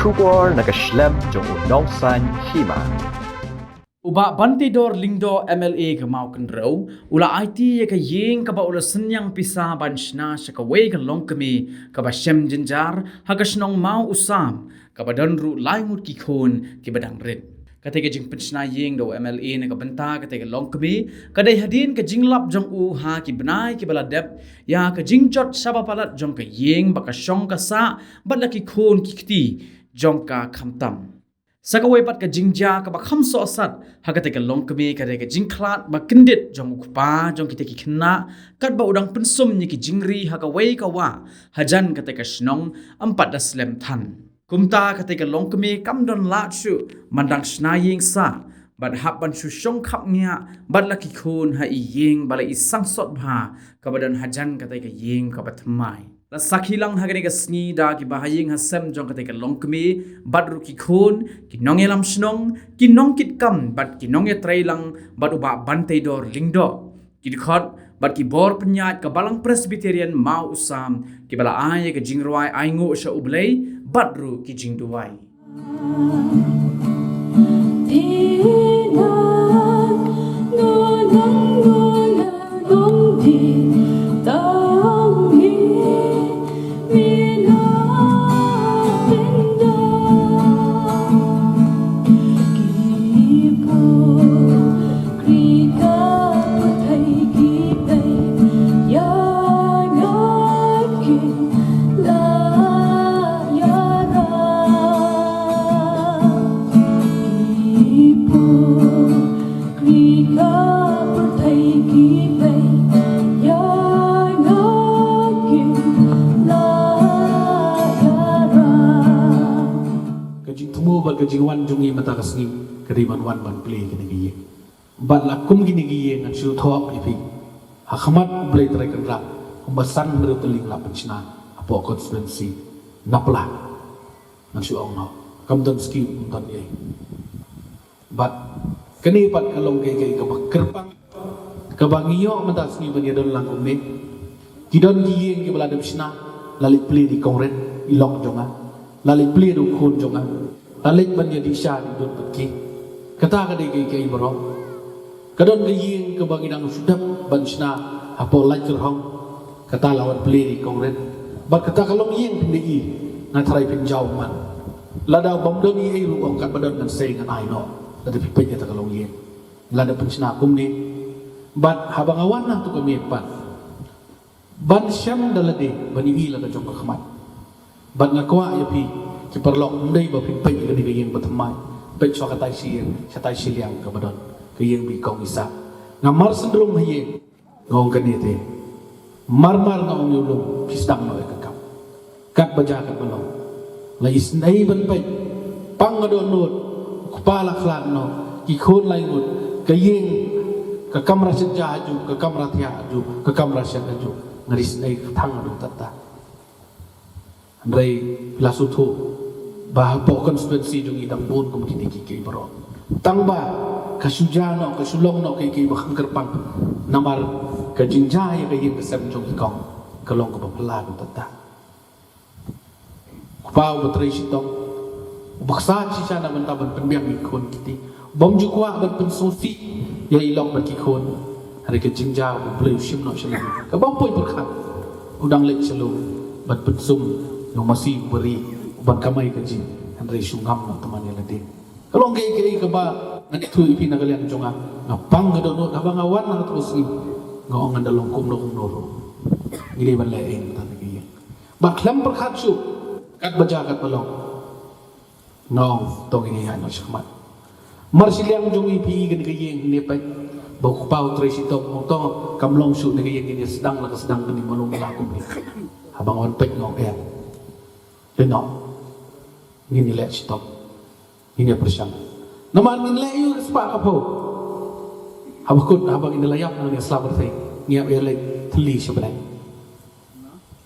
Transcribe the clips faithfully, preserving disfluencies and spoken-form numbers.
Khubor na ka shlem jong u Nongsaiñ Hima. U Bah Banteidor Lyngdoh M L A ka Mawkynrew u la aiti ïa ka ïing kaba u la synñiang pisa ban shna sha kawei ka longkmie kaba shem jynjar ha ka shnong Maw u Sam, kaba don ruh lai ngut ki khun kiba dang rit. Kata ka jingpynshna ïing da u M L A na ka bynta kata ka longkmie ka dei hadien ka jinglap jong u ha ki bnai kiba la dep ïa ka jingjot shaba palat jong ka ïing ba ka shong ka sah bad la ki khun ki kti jong ka khamtam. Sa kawei pat ka jingjia kaba kham sohsat ha kata ka longkmie ka dei ka jingkhlad ba kyndit jong u kpa jong kita ki khynnah, katba u dang pynsum ïa ki jingri ha kawei ka wah hajan kata ka shnong, ym pat da slem than. Kumta kata ka longkmie kam don lad shuh ban dang shna ïing sah bad hap ban shu shong khapngiah bad la ki khun ha i ïing ba la i sangsot bha kaba don hajan kata ka ïing kaba thymmai. La sakhi lang ha kane ka sngi da kiba ha ïing ha sem jong kata ka longkmie bad ruh ki khun, ki nongïalam shnong, ki nongkitkam bad ki nongïatreilang bad u Bah Banteidor Lyngdoh. Ki dkhot bad ki bor pynïaid ka Balang Presbyterian Maw u Sam kiba la ai ïa ka jingrwai ainguh sha U Blei bad ruh ki jingduwai. Ka jingthmu bad ka jingwan jong ngi mynta ka sngi ka dei ban wan ban plie kine ki ïing. Bad la kum kine ki ïing ngan shu thoh ïa phi ha khmat U Blei Trai Kynrad, kumba san hynriew tylli la pynshna hapoh constituency na pla. Ngan shu ong noh, kam don skim, kam don ei. Bad kane pat ka long kaei kaei kaba kyrpang kaba ngi ïoh mynta sngi ban ïadon lang kumne. Ki don ki ïing kiba la dep shna, la leit plie da i kongren, i lok jong nga, la leit plie da u khun jong nga, la leit ban ïadih sha dih dud bad ki. Kata ka dei kaei kaei baroh. Ka don ka ïing kaba ngi dang shu dep ban shna hapoh Laitkyrhong, kata la wan plie da i kongren. Bad kata ka long ïing phin da i, nga tharai phin jaw man. Lada bym don ei ei ruh, ong katba don ngan sei ngan ai noh. Lada phi peit ïa kata ka long ïing, lada pynshna kumne. Bad haba nga wan na tu ka miet pat, ban shem da lade ban ïohi la ka jong ka khmat. Bad nga kwah ïa phi ki paralok, ym dei ba phin peit ïa kane ka ïing ba thymmai, peit shuwa katai shi ïing, shatai shiliang kaba don, ka ïing ba i kong i sah. Nga mar syndrum ha ïing, nga ong kane te. Mar mar nga ong ïa u lum, phi sdang noh ïa ka kam. Katba jia katba long, la isynei ban peit. Pang ka dohnud, u kpa la khlad noh, ki khun lai ngut, ka ïing, ka kamra shet ja ha ju, ka kamra thiah ha ju, ka kamra shet ha ju. Nga isynei ka thang ha ju tatta. Hynrei la sngewthuh ba hapoh constituency jong ngi dang bun kum kine kiei kiei baroh. Tang ba ka shu jia noh, ka shu long noh kiei kiei ba kham kyrpang. Namar ka jingjia ïa ka ïing ka sem jong i kong ka long kaba phylla ha ju tatta. Kpa uba trei shitom, uba ksa shisha na bynta ban pynbiang ïa ki khun ki kti, bym ju kwah ban pynsngewsih ïa i lok bad ki khun. Hynrei ka jingjia U Blei u shim noh sha lade. Kaba poi pyrkhat, u dang leit sha lum ban pynsum ïa u masi uba ri, u ban kamai kajih, hynrei shu ngam noh tymmen ïa lade. Ka long kaei kaei kaba ngan ïathuh ïa phi na ka liang jong nga. Nga pang ka dohnud haba nga wan ha katu ka sngi, nga ong ngan da long kumno kumno ruh, ngi dei ban leh ei mynta na ka ïing. Ba khlem pyrkhat shuh, katba jia katba long, nga ong to ngin ïaid noh shakhmat. Mar shiliang jong ngi, phi i kane ka ïing, ne peit ba u kpa u trei shitom, ong to kam long shuh ne ka ïing, ngin ïa sdang la ka sdang kane, malu mala kumne. Haba nga wan peit nga ong em. Leit noh, ngin ïa leh shitom, ngin ïa pyrshang. Namar ngin leh ïa u ka spah ka phew. Haba kut, haba ngin ïa la ïap na ka sla pyrthei, ngi ïa leit thylli sha bneng.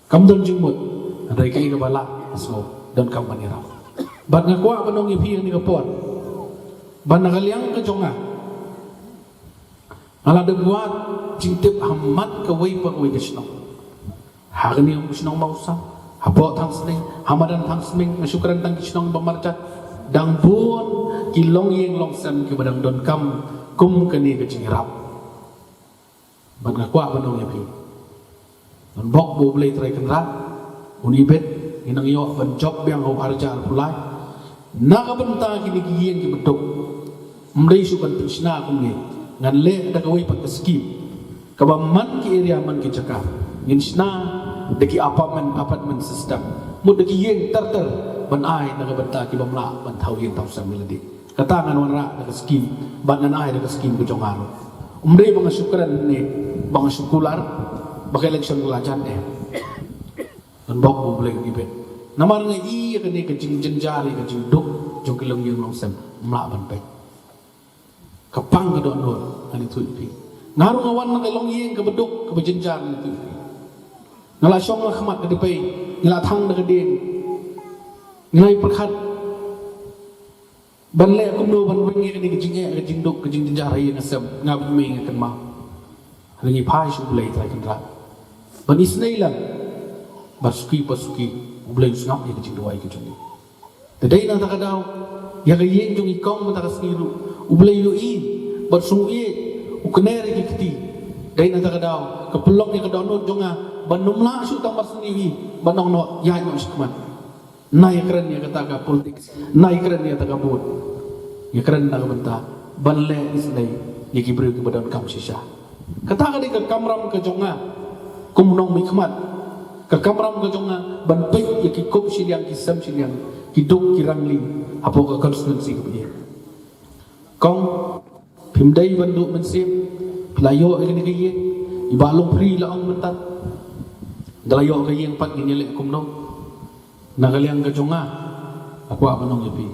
Kam don jingmut, hynrei kaei kaba lah, nga sngew donkam ban ïarap. Bad nga kwah ban ong ïa phi ha kane ka por ba na ka liang ka jong nga, nga la dep wad jingtip ha mat kawei pa kawei ka shnong. Ha kane ka shnong Mawsang, Hapoh Thangsning, ha madan Thangsning, nga shu kren tang ki shnong ba marjan, dang bun ki longïing longsem kiba dang donkam kum kane ka jingïarap. Bad nga kwah ban ong ïa phi, ngan bok ba U Blei Trai Kynrad un ibit, ngi nang ïoh ban jop biang ha u arhajar arphew lai. Na ka bynta kine ki ïing kiba duk, ym dei shuh ban pynshna kumne, ngan leh da kawei pat ka skim kaba man ki area man ki jaka ngin shna da ki apartment, apartment system, mut da ki ïing ter ter ban ai na ka bynta ki bym lah ban thaw ïing thaw sem ïa lade. Kata ngan wanrah da ka skim bad ngan ai da ka skim ka jong nga ruh. Ym dei ba nga shu kren ne ba nga shu kular ba ka election ka la jan eh. Ngan bok ba U Blei un ibit. Namar nga i ïa kane ka jingjynjar, ïa ka jingduk jong ki longïing longsem, ym lah ban peit. Ka pang ka dohnud, ngan ïathuh ïa phi. Nga ruh nga wan na ka longïing kaba duk kaba jynjar, ngan ïathuh ïa phi. Nga la shong la khmat ka dpei, nga la thang da ka dieng, nga la ïa pyrkhat ban leh kumno ban weng ïa kane ka jingeh, ka jingduk, ka jingjynjar ha ïing ha sem. Nga bad mei nga kynmaw, ha ngi phai sha U Blei Trai Kynrad ban isynei lang, bad suki pa suki U Blei u sngap ïa ka jingduwai ka jong ngi. Te dei na kata ka daw, ïa ka ïing jong i kong mynta ka sngi ruh U Blei u ïohi bad u sngewieit, u kner ïa ki kti. Dei na kata ka daw ka pynlong ïa ka dohnud jong nga ban ym lah shuh tang mar shen ïohi ban ong noh, ïaid noh shakhmat. Nai kren ïa kata ka politics, nai kren ïa kata ka vote. Ïa kren na ka bynta ban leh isynei ïa ki briew kiba donkam shisha. Kata ka dei ka kamram ka jong nga kum u nongmihkhmat. Ka kamram ka jong nga ban peit ïa ki kup shiliang, ki sem shiliang, ki duk ki rangli hapoh ka constituency kaba ïeit. Kong, phim dei ban duh mynsiem, phi la ïoh ïa kane ka ïing, i Bah Longphri la ong mynta, da la ïoh ka ïing pat ngin ïa leh kumno. Na ka liang ka jong nga, nga kwah ban ong ïa phi,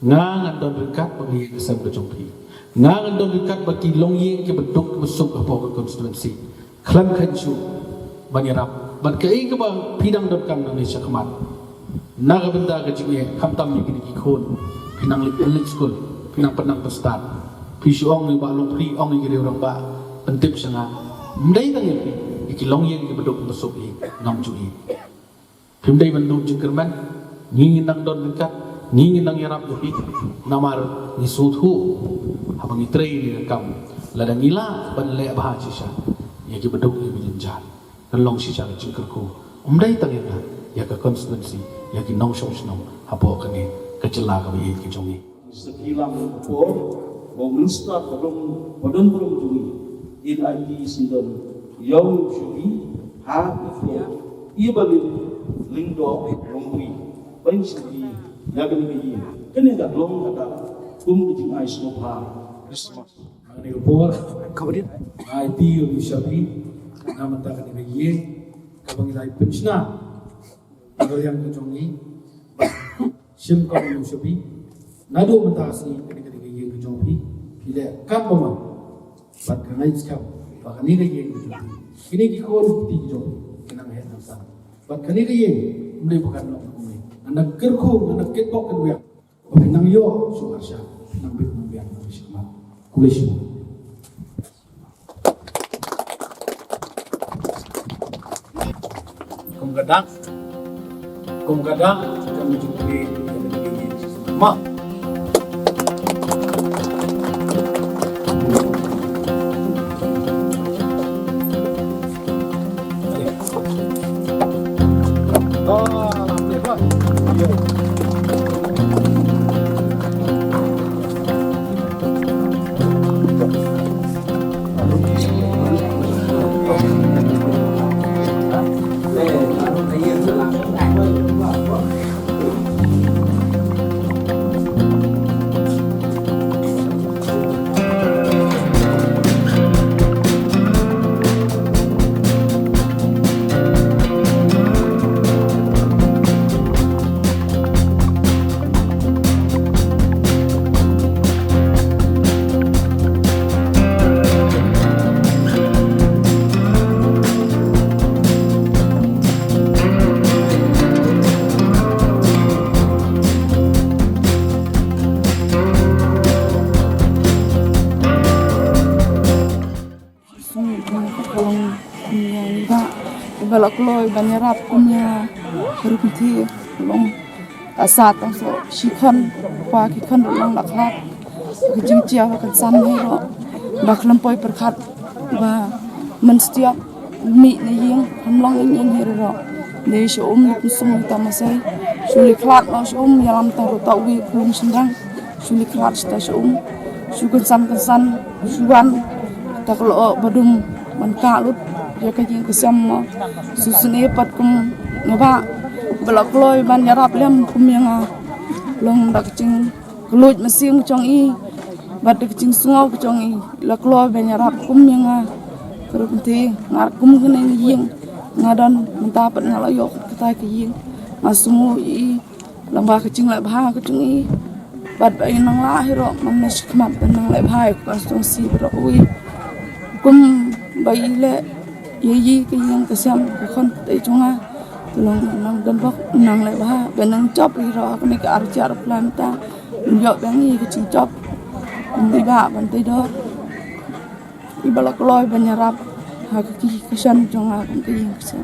nga ngan don ryngkat bad ka ïing ka sem ka jong phi. Nga ngan don ryngkat bad ki longïing kiba duk kiba suk hapoh ka constituency. Khlem kheiñ shuh ban ïarap bad kaei kaba phi dang donkam nangne shakhmat. Na ka bynta ka jingeh, khamtam ïa kine ki khun, phi nang leit, leit skul, phi nang pynnang pynstad. Phi shu ong ïa i Bah Longphri, ong ïa ki riew rangbah, pyntip sha nga. Ym dei tang ïa phi, ïa ki longïing kiba duk kiba suk hi ngam ju ïohi. Phim dei ban duh jingkyrmen. Ngi ngin nang don ryngkat, ngi ngin nang ïarap ïa phi. Namar ngi sngewthuh haba ngi trei ïa ka kam, lada ngi lah ban leh bha shisha ïa kiba duk ïa kiba jynjar, kan long shisha ka jingkyrkhu. Ym dei tang ïa nga, ïa ka constituency, ïa ki nongshong shnong hapoh kane ka jylla kaba ïeit ka jong ngi. Sakhi lang ka por ba u Minister ba don, ba don burom jong ngi, N I T syndon Young Shubi, ha ka por i ba Lyngdoh Longri ban shubi ïa kane ka ïing. Kane ka long kata kum ka jingai sngewbha Christmas. Ha kane ka por nga ïa phi u Shubi na mynta kane ka ïing kaba ngi la pynshna ïa ka ïing ka jong ngi. Shim kong ïa u Shubi. Naduh mynta ka sngi kane ka dei ka ïing ka jong phi. Phi leh kam ba mon. Bad ka ngeit skhem ba kane ka ïing ka jong phi, kine ki khun ki kti ki jong phi kin nang heh nang san. Bad kane ka ïing ym dei ba kan long kumne. Ngan da kyrkhu, ngan da kitbok kitwiang ba phin nang ïoh shuh harsha, phin nang bit nang biang, nang bit shikmat. Khublei shibun. Kum ka dak, kum ka dak, jam jingkri, ma. Ka long kum ïa i Bah, i Bah la kloi ban ïarap kum ïa Ruh kynthei long ka sat tang so shi khon, pa ki khon ruh long la khlad. Ka jingjia ba kan san hi ruh ba khlem poi pyrkhat ba mynstiak mih na ïing, khlem long ïing hi ruh. Dei sha um ni pynsung ni tama sei. Shu li khlad no sha um ïalam tang ruh ta wi kum shynrang. Shu li khlad shata sha um. Shu kynsan kynsan shu wan ta ka lyoh ba dum ban kah lut ïa ka ïing ka sem mo. Shu sne pat kum nga ba ba la kloi ban ïarap lem kum ïa nga. Long da ka jingkylluid mynsiem ka jong i bad da ka jingsngew ka jong i, la kloi ban ïarap kum ïa nga. Ka ruh kynthei nga kum kane ka ïing nga don mynta pat nga la ïoh katai ka ïing. Nga sngew ïa i lyngba ka jingleh bha ka jong i. Bad ba i nang lah hi ruh man na shi khmat ba nang leh bha ïa ka sngewsih baroh kawei. Kum ba i leh ïa i ka ïing ka sem ka khon ka tei jong nga. Te long nang don bok nang leh bha ba nang jop hi ruh ha kane ka ar jar plan ta. Ïoh biang ïa ka jingjop. Kum i ba ban tei dor i ba la kloi ban ïarap ha ka ki ka shan jong nga kum ka ïing ka sem.